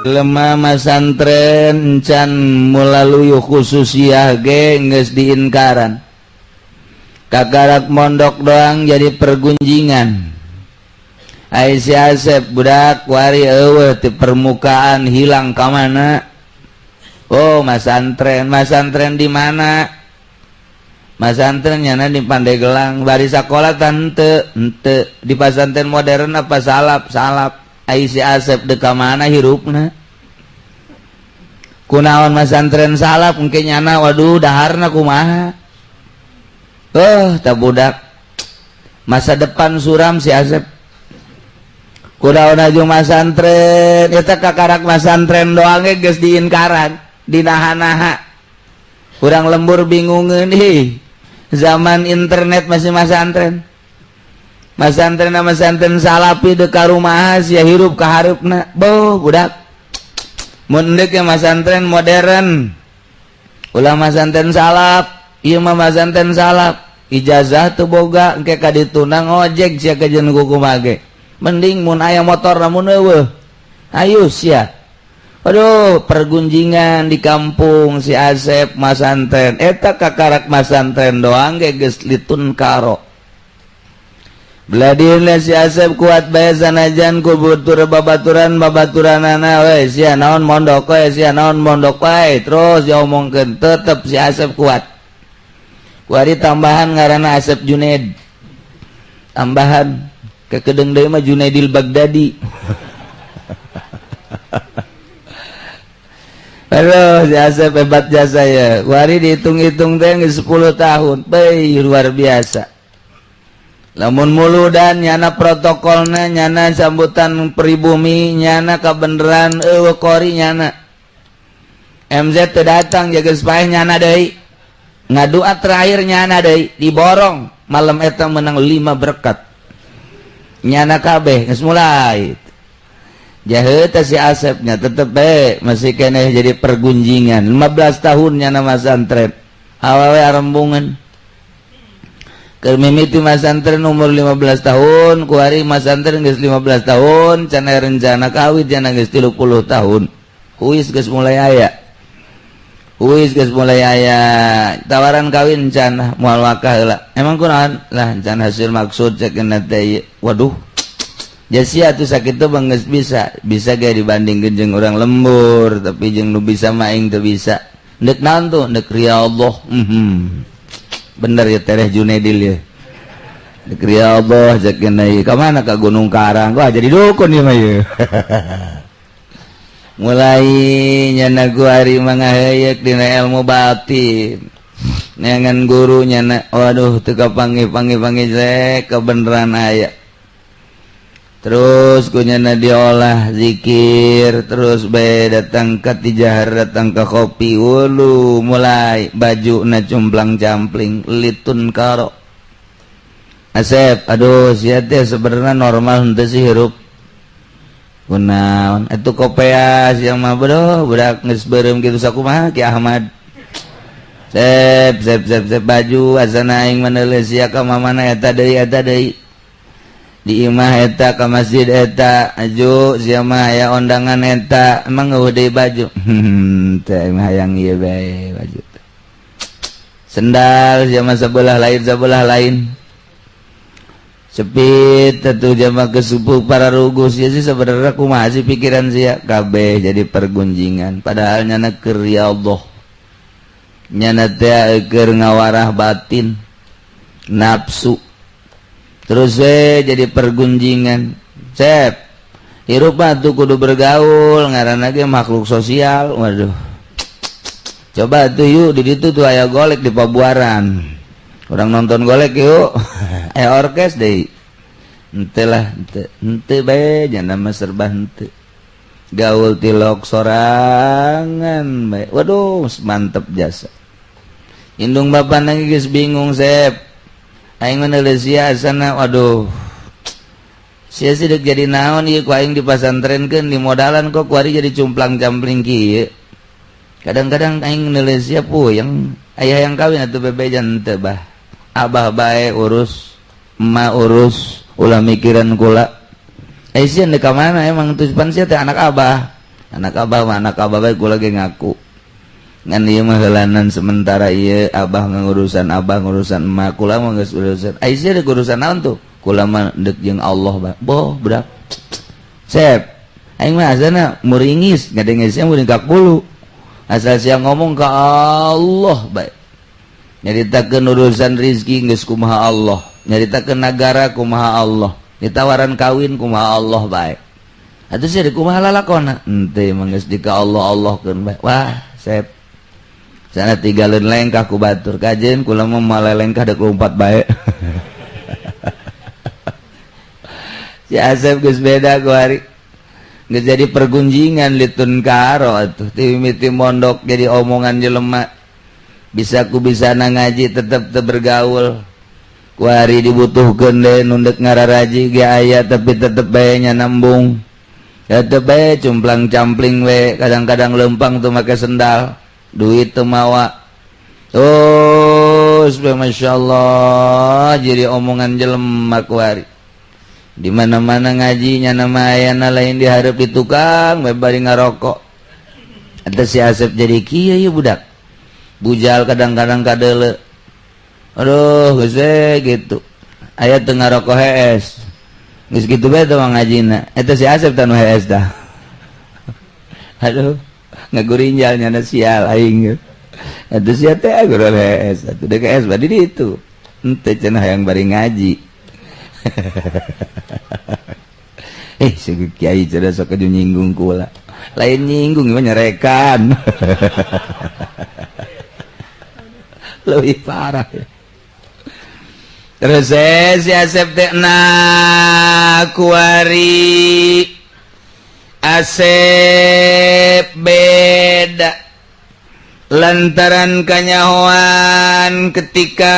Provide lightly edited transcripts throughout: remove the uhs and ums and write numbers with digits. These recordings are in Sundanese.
Lemah masantren encan melalui khususiyah ge geus diinkaran. Kakarak mondok doang jadi pergunjingan. Ai si Asep budak wari eueuh di permukaan, hilang ka mana? Oh, masantren. Masantren di mana? Masantren nyana di Pandeglang. Bari sakola tante ente di pasantren modern apa salaf? Salaf. Ai si Asep dek ka mana hirupna? Kunaon masantren salaf engke nyana? Waduh, daharna kumaha? Oh, tak budak masa depan suram si Asep. Kunaon aju masantren eta? Kakarak masantren doang ge geus diinkaran, dinaha-naha. Kurang lembur bingungeun ih, zaman internet masih masantren. Masantren masantren salafi dek ka rumah sia hirup ka hareupna? Boh, budak mun deuk masantren modern, ulah masantren salaf. Ieu mah masantren salaf, ijazah teu boga, engke ka dituna ngojek sia kajeun kumaha ge. Mending mun aya motor, namun eueuh ayo sia. Aduh, pergunjingan di kampung si Asep masantren eta. Kakarak masantren doang ge geus litun karo. Beladin si Asep kuat bae sanajan ku butur babaturan babaturanana we, sia naon mondok we, sia naon mondok wae, terus diomongkeun, tetep si Asep kuat. Kuari tambahan ngaranna Asep Junaid. Tambahan kekedeng deui mah Junaidil Baghdadi. Aduh, si Asep hebat jasa ya. Kuari dihitung-hitung teh 10 tahun. Baik, luar biasa. Lamun muludan nyana protokolna, nyana sambutan pribumi nyana, kabeneran eueuh kori nyana. MZ teu datang jaga supaya nyana deui ngadua terakhir, nyana deui diborong malam eta menang 5 berkat nyana kabeh. Geus mulai jahe si Asepnya, tetep bae masih keneh jadi pergunjingan. 15 tahun nyana masantren, awewe arembungan. Keur mimiti masantren umur 15 tahun, kuari masantren geus 15 tahun, can rencana kawin jana geus 30 tahun. Huis geus mulai aya. Huis geus mulai aya tawaran kawin, can moal wakah heula. Emang kunaon? Lah, can hasil maksud cek teh. Waduh. Jasia tuh sakit tuh bang, geus bisa. Bisa ge dibandingkeun jeung urang lembur, tapi jeung nu bisa mah aing teu bisa. Ndek naon tuh? Ndek Allah. Bener ya Tereh Junaidil ya. Ndek Allah cek ka mana? Ka Gunung Karang. Wah, jadi dukun ya mah ya. Mulai nyana kuari mangaheuyeuk dina ilmu batin. Neangan guru nyana, waduh, teu kapanggih panggih panggih jelek kebenaran aya. Terus ku nyana diolah zikir terus bae, datang ke tijahar, datang ke kopi wulu, mulai baju na cumplang campling litun karo. Asep, aduh, sia teh sebenarnya normal henteu sih hirup? Kunaon itu kopea sia mah? Bro, budak geus beureum kitu sakumaha Ki Ahmad? Sep sep sep sep, baju asana aing meneuleuh sia ka mamana, eta deui, eta deui, di imah eta, ka masjid eta, aju sia mah aya ondangan eta, emang eueuh deui baju? Teh mah hayang ieu bae baju. Sendal sia mah sebelah lain, sebelah lain cepit tentu jama kesupu para rugus ya sih. Sebenarnya kumaha sih pikiran sia? Kabeh jadi pergunjingan, padahal nyana keur ya Allah, nyana teh keur ngawarah batin nafsu. Terus we jadi pergunjingan. Sep, hirup mah tuh kudu bergaul, ngaranna ge makhluk sosial. Waduh, coba tuh yuk, di ditu tuh aya golek di Pabuaran, orang nonton golek yuk, orkes deh. Ente lah, ente ente bae, nyana mah serba henteu, gaul tilok sorangan bae. Waduh, mantep jasa. Indung bapak lagi geus bingung. Sep, aing menulis sia sana, waduh, sia sih dek jadi naon ieu? Ku aing dipasantrenkeun, di modalan, kok kuari jadi cumplang campling kieu? Kadang-kadang aing nulis sia puyeng. Ayah yang kawin atau bebejan teu bah, abah bae urus, emak urus, ulah mikiran kula. Eh, sia ka mana emang tuh? Pan sia teh anak abah. Anak abah mah anak abah bae kula ge ngaku. Ngan ieu mah heulanan sementara ieu abah ngurusan abah ngurusan emak kula mah geus urusan. Ai sia deuk urusan naon tuh? Kula mah deuk jeung Allah bae. Boh budak. Sep. Aing mah asana muringis ngadenge sia muring ka kulu. Asal sia ngomong ka Allah bae. Nyaritakeun urusan rizki geus kumaha Allah, nyaritakeun nagara kumaha Allah, ditawaran kawin kumaha Allah bae. Atuh sia kumaha lalakona? Henteu mah geus di ka Allah Allahkeun bae. Wah, sep. Sana tinggalin lengkah ku batur kajen kula mah malelengkah deuk lompat bae. Si Asep geus beda ku hari. Geus jadi pergunjingan litun karo atuh ti mimiti mondok jadi omongan jelema. Bisa ku bisa na ngaji tetep teu bergaul. Ku hari dibutuhkeun deui nu deuk ngararaji ge aya tapi tetep bae nya nambung. Tetep bae cumplang campling we, kadang-kadang lempang teu make sendal, duit teu mawa. Terus bae masyaallah jadi omongan jelema ku hari. Di mana-mana ngaji nya nama ayana lain dihareup di tukang bae bari ngarokok. Eta si Asep jadi kieu ieu budak. Bujal kadang-kadang kadele. Aduh, geus we gitu. Aya teu ngarokok hees. Geus kitu bae teh ngajina. Eta si Asep teh nu hees dah. Aduh, ngagurinjal nyana sial aing. Eta sia teh gurul hees. Atuh deuk hees bari di ditu. Henteu cenah hayang bari ngaji. Si kiai cenah sok nyinggung kula. Lain nyinggung mah nyerekan. Lebih parah ya. Terus si Asep teh na kuari Asep beda lantaran kanyahoan ketika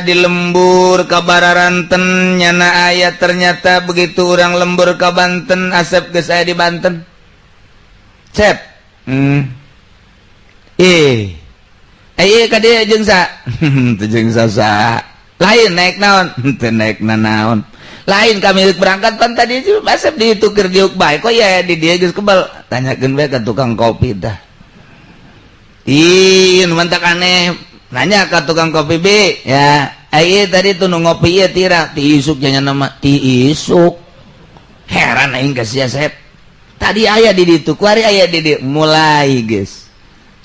di lembur ka Bararanten nyana aya ternyata begitu orang lembur ka Banten Asep geus aya di Banten. Cep. Ayo ka dieu jeung sa. Teu jeung sasa. Lain naik naon? Teu naik nanaon. Lain kami berangkat pan tadi Asep ditukir diuk bae kok ya di dieu geus kebal. Tanyakeun bae ka tukang kopi tah. Ih, nu mantak aneh. Nanya ka tukang kopi B, ya. Ayo tadi tuh nu ngopi ieu tira ti isuk nya nama ti isuk. Heran aing ka si Asep. Tadi aya di ditu, kuari aya di dieu. Mulai geus.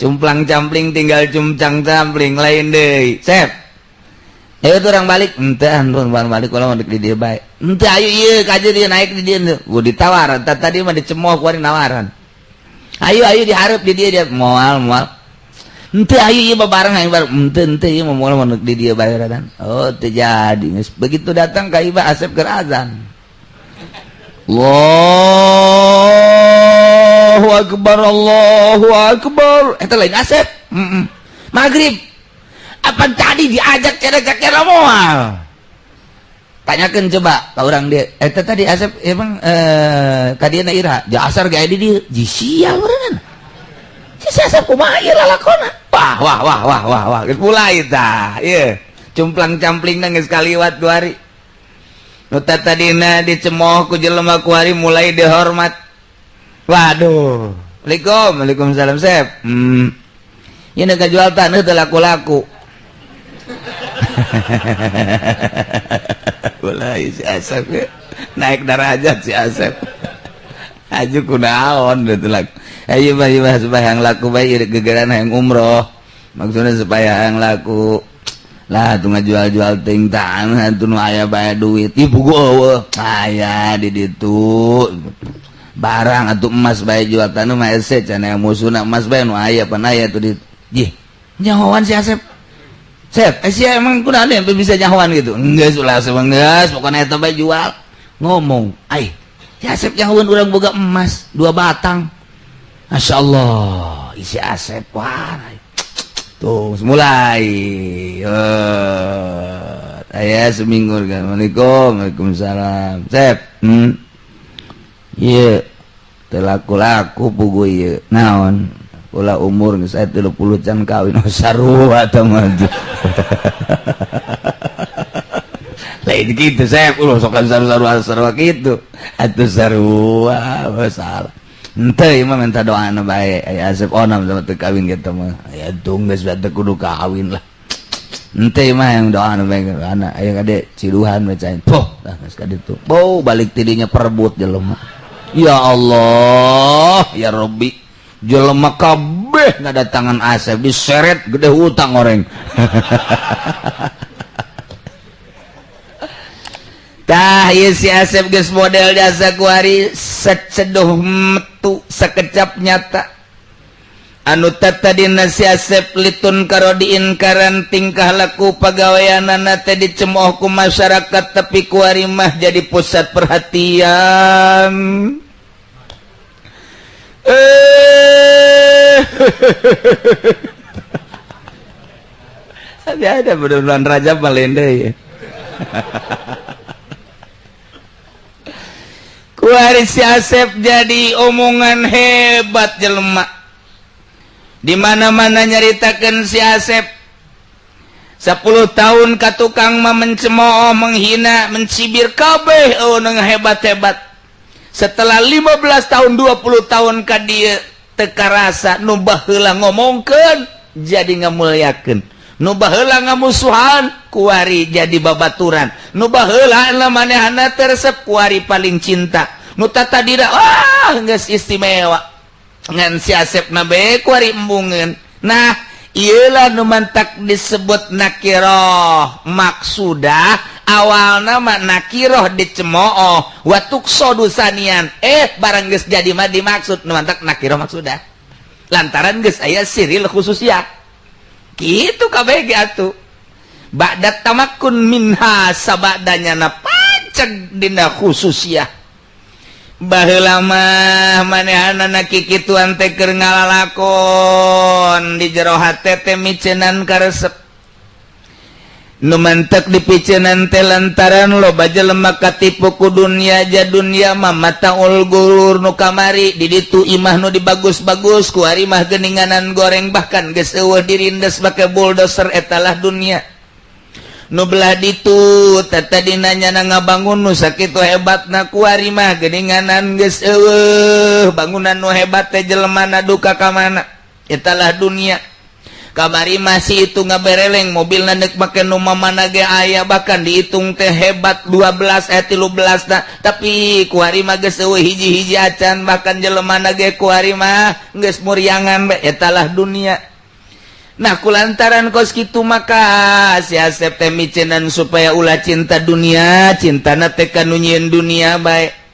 Cumplang campling tinggal cumcang campling lain deui. Sep. Ayo tuh orang balik, henteu anu balik kula mah di dieu bae. Henteu ayo ieu kaje dieu naik di dieu. Gua ditawar, tadi mah dicemooh kuari nawaran. Ayo ayo dihareup di dieu dia moal moal. Henteu ayo ieu babareng aing bareng. Henteu henteu ieu mah moal mah di dieu bae radan. Oh teu jadi geus. Begitu datang ka Iba Asep keur azan. Allahu akbar Allahu akbar. Eta lain Asep. Maghrib. Apa tadi diajak cere-cere moal. Tanyakeun coba ka urang dia. Eta tadi Asep emang ka dieu na ira. Ja asar ge aya di dieu. Ji sial meureunana. Si Asep kumaha ieu lalakona? Wah wah wah wah wah wah geus mulai tah. Ieu cumplang camplingna geus kaliwat dua hari. Nu tadina dicemooh ku jelema ku hari mulai dihormat. Waduh. Assalamualaikum, waalaikumsalam Sep. Ieu nu jual taneuh teu laku-laku. Mulai si Asep ya. Naik derajat si Asep. Aju kunaon teu laku. Ayo mah ieu mah supaya yang laku bae ieu gegeran hayang umroh. Maksudnya supaya yang laku. Lah tuh ngajual-jual ting tanah tuh nu aya bae duit. Ih pugu eueuh. Aya di ditu. Barang atuh emas bae jual tanah mah hese cenah musuhna emas bae nu aya pan aya tuh di. Jih, nyahoan si Asep. Sep, sia emang kunaon sampai bisa nyahoan gitu? Enggeus ulah Asep geus, pokona eta bae jual. Ngomong, ai, si Asep nyahoan urang boga emas 2 batang. Masyaallah, isi Asep wah. Tuh, mulai. Aya seminggu kan. Assalamualaikum, waalaikumsalam. Sep, Ieu teu laku-laku pugu ieu. Naon? Kula umur geus aya 30 can kawin. Oh, sarua teh mah. Lain gitu, Sep. Ulah sok sarua-sarua sarua kitu. Atuh sarua, salah. Henteu, ieu mah minta doana bae. Aya Asep onam sama teu kawin kitu mah. Aya tunggu geus teu kudu kawin lah. Henteu, ieu mah yang doana bae anak aya kade ciduhan bacain. Poh, lah geus ka ditu. Bau balik tidinya perebut jelema. Ya Allah, ya Rabbi. Jelema kabeh ngadatangan Asep diseret gede hutang orang. Tah, ieu si Asep geus model jasa kuari seceduh metu sekecap nyata. Anu tadina si Asep litun karo diinkaran, tingkah laku pagaweanana teh dicemooh ku masyarakat, tapi kuari mah jadi pusat perhatian. Eh, tapi ada bulan Rajab malende ya. Kuari si Asep jadi omongan hebat, jelema di mana-mana nyaritakeun si Asep. 10 tahun ka tukang mah mencemooh, menghina, mencibir kabeh, oh, hebat-hebat. Setelah 15 tahun, 20 tahun ka dieu teu karasa, nu baheula ngomongkeun jadi ngamuliakeun, nu baheula ngamusuhan kuari jadi babaturan, nu baheula manehna teu resep kuari paling cinta, nu tadina wah geus istimewa ngan si Asep na bae kuari embungeun. Nah, iyalah nu mantak disebut nakiroh maksudah. Awalna mah nakiroh dicemooh wa tuqsadu tsaniyan, eh barang geus jadi mah dimaksud. Nu mantak nakiroh maksudah lantaran geus aya siril khususiyah kitu kabeh ge atuh. Ba'da tamakkun minha, sabadanya na panceg dina khususiyah. Baheula mah manehanana kikituan teh keur ngalalakon di jero hate teh miceunan karesep. Nu mantek dipiceunan teh lantaran loba jelema katipu ku dunya, ja dunya mah mataul gurur. Nu kamari di ditu imah nu dibagus-bagus, kuari mah geuninganan goreng, bahkan geus eueuh, dirindes make bulldozer. Etalah dunia. Nu belah ditu tadina nyana ngabangun nu sakitu hebatna, kuari mah geuninganan geus eueuh bangunan nu hebat teh, jelemana duka ka mana. Etalah dunia. Kamari masih itu ngabereleng mobil nek make nu mana ge aya, bahkan dihitung teh hebat 12 eh 13 nah, tapi kuari mah geus eueuh hiji-hiji acan, bahkan jelemana ge kuari mah geus muriangan bae. Etalah dunia. Nah, kulantaran kos kitu maka si Asep teh miceunan supaya ulah cinta dunia, cintana teh ka nu nyieun dunia bae.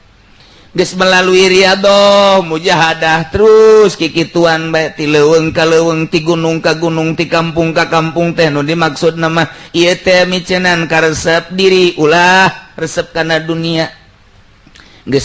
Geus melalui riadoh mujahadah terus kikituan bae, ti leuweung ka leuweung, ti gunung ka gunung, ti kampung ka kampung teh. Nu dimaksud nama ieu teh miceunan karesep diri ulah resep kana dunia. Geus